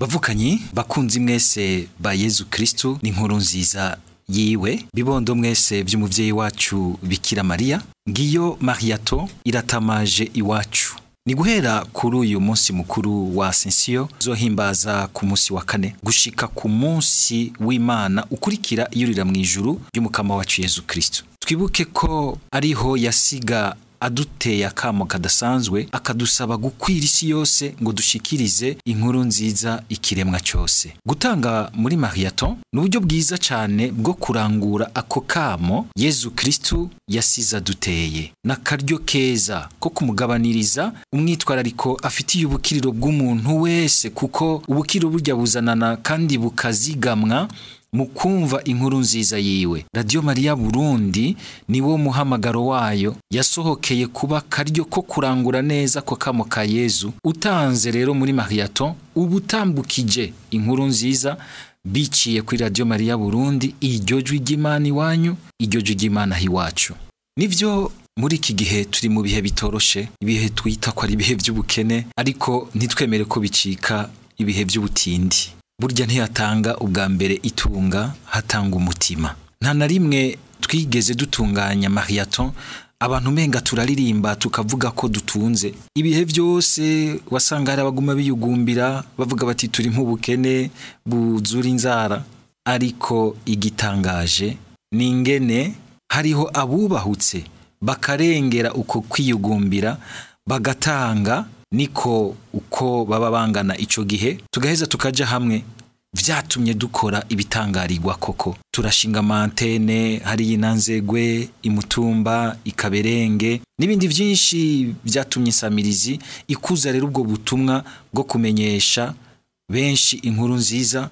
Bavukanyi bakunzi mwese ba Yezu Kristu n'inkuru nziza yiwe, bibondo mwese vy'umuvyeyi wacu Bikira Mariya, ngiyo Mariato iratamaje iwacu. Ni guhera kuri uyu munsi mukuru wa Ascension zohimbaza ku munsi wa kane gushika ku munsi w'Imana ukurikira iyurira mu ijuru ry'umukama wacu Yezu Kristu. Twibuke ko ariho yasiga aduteye akamo kadasanzwe, akadusaba gukwira isi yose ngo dushikirize inkuru nziza ikiremwa cyose. Gutanga muri Mariaton ni uburyo bwiza cyane bwo kurangura ako kamo Yezu Kristu yasize aduteye, n'akaryo keza ko kumugabaniriza umwitwarariko afitiye ubukiriro bw'umuntu wese, kuko ubukiriro burya buzanana kandi bukazigamwa mu kumva inkuru nziza yiwe. Radio Maria Burundi niwo muhamagaro wayo, yasohokeye kuba karyo ko kurangura neza ko kamo ka Yezu. Utanze rero muri Mariaton ubutambukije inkuru nziza biciye kuri Radio Maria Burundi, iryo jwi ry'Imana iwanyu, iryo jwi ry'Imana iwacu. Nivyo muri iki gihe turi mu bihe bitoroshe, ibihe twita ko ari ibihe by'ubukene, ariko ntitwemere ko bicika ibihe by'ubutindi. Burya ntiyatanga ubwa mbere itunga, hatanga umutima. Nta na rimwe twigeze dutunganya Mariaton abantu menga turaririmba tukavuga ko dutunze. Ibihe byose wasanga hari abaguma biyugumbira bavuga bati turi nk'ubukene buzura inzara, ariko igitangaje ni ingene hariho abubahutse bakarengera uko kwiyugumbira bagatanga, niko uko baba bangana ico gihe, tugaheza tukaja hamwe. Vyatumye dukora ibitangarirwa koko. Turashinga amantene hari inanzegwe, imutumba, ikaberenge n'ibindi vyinshi vyatumye insamirizi ikuza rero ubwo butumwa bwo kumenyesha benshi inkuru nziza.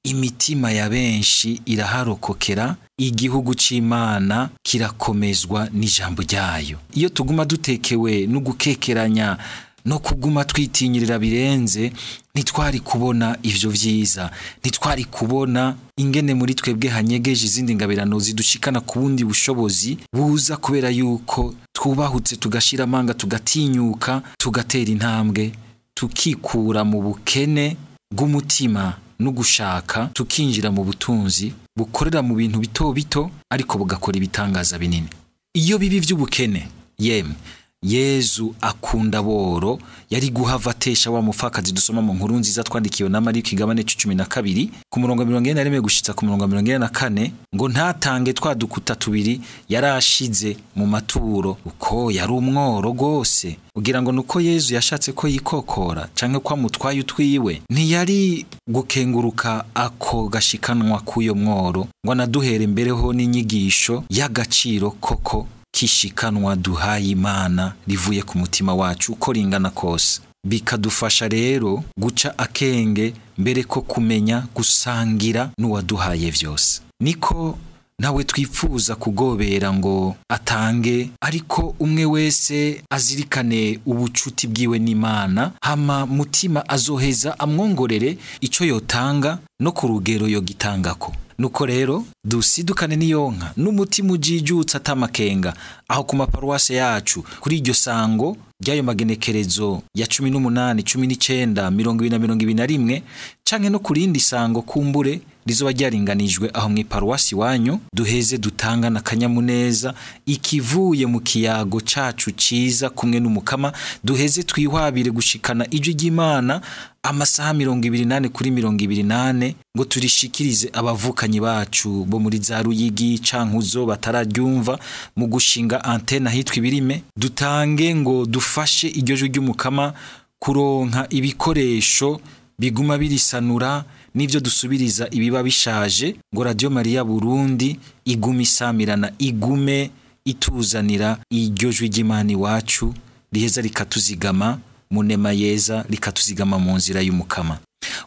Imitima ya benshi iraharokokera, igihugu c'Imana kirakomezwa n'ijambo ryayo. Iyo tuguma dutekewe no gukekeranya no kuguma twitinyirira birenze, ntitwari kubona ivyo vyiza, ntitwari kubona ingene muri twebwe hanyegeje izindi ngabirano zidushikana ku bundi bushobozi buza kubera yuko twubahutse, tugashira amanga, tugatinyuka, tugatera intambwe, tukikura mu bukene bw'umutima no gushaka, tukinjira mu butunzi bukorera mu bintu bito bito ariko bugakora ibitangaza binini. Iyo bibi vy'ubukene, yemwe Yezu akunda boro, yari guhava atesha wa mupfakazi dusoma mu nkuru nziza twandikiwe na Mariko igabane 12 ku murongo 41 gushitsa ku murongo 44, ngo ntatange twa dukuta tubiri yarashize mu maturo, uko yari umworo gose. Ugira ngo nuko Yezu yashatse ko yikokora canke ko amutwaye utwiwe, ntiyari gukenguruka ako gashikanwa kuyo mworo ngo anaduhere imbereho n'inyigisho y'agaciro koko kishikanwa duhaye Imana rivuye ku mutima wacu uko ringana kose. Bikadufasha rero guca akenge mbere ko kumenya gusangira n'uwaduhaye vyose. Niko nawe twipfuza kugobera ngo atange, ariko umwe wese azirikane ubucuti bwiwe n'Imana, hama mutima azoheza amwongorere ico yotanga no ku rugero yogitangako. Nuko rero dusidukane n'iyonka n'umutima ujijutse atamakenga aho ku maparuwase yacu kuri iryo sango ry'ayo magenekerezo ya 18, 19, 20 na 21, canke no kurindi sango kumbure rizoba ryaringanijwe aho mu iparuwasi wanyu, duheze dutangana akanyamuneza ikivuye mu kiyago cacu ciza kumwe n'umukama, duheze twihwabire gushikana ijwi ry'Imana amasaha 24 kuri 24, ngo turishikirize abavukanyi bacu bo muri za Ruyigi Cankuzo batararyumva mu gushinga antena hitwa ibirime. Dutange ngo dufashe iryo jwi ry'umukama kuronka ibikoresho biguma birisanura n'ivyo dusubiriza ibiba bishaje, ngo Radio Maria Burundi igume isamirana, igume ituzanira iryo jwi ry'Imana iwacu, riheza rikatuzigama mu nema yeza, rikatuzigama mu nzira y'umukama.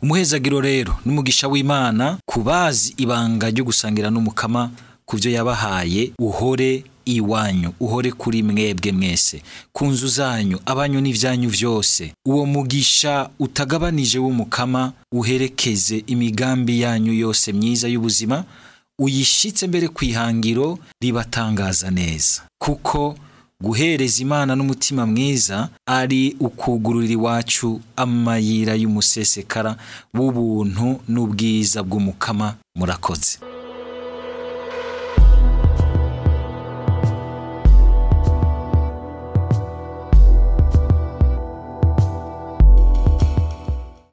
Umuhezagiro rero n'umugisha w'Imana kubazi ibanga ryo gusangira n'umukama kuvyo yabahaye, uhore iwanyu, uhore kuri mwebwe mwese, ku nzu zanyu, abanyu n'ivyanyu vyose. Uwo mugisha utagabanije w'umukama uherekeze imigambi yanyu yose myiza y'ubuzima, uyishitse mbere kwihangiro ribatangaza neza, kuko Guhereza Imana n'umutima mwiza ari ukugururira iwacu amayira y'umusesekara w'ubuntu n'ubwiza bw'Umukama. Murakoze.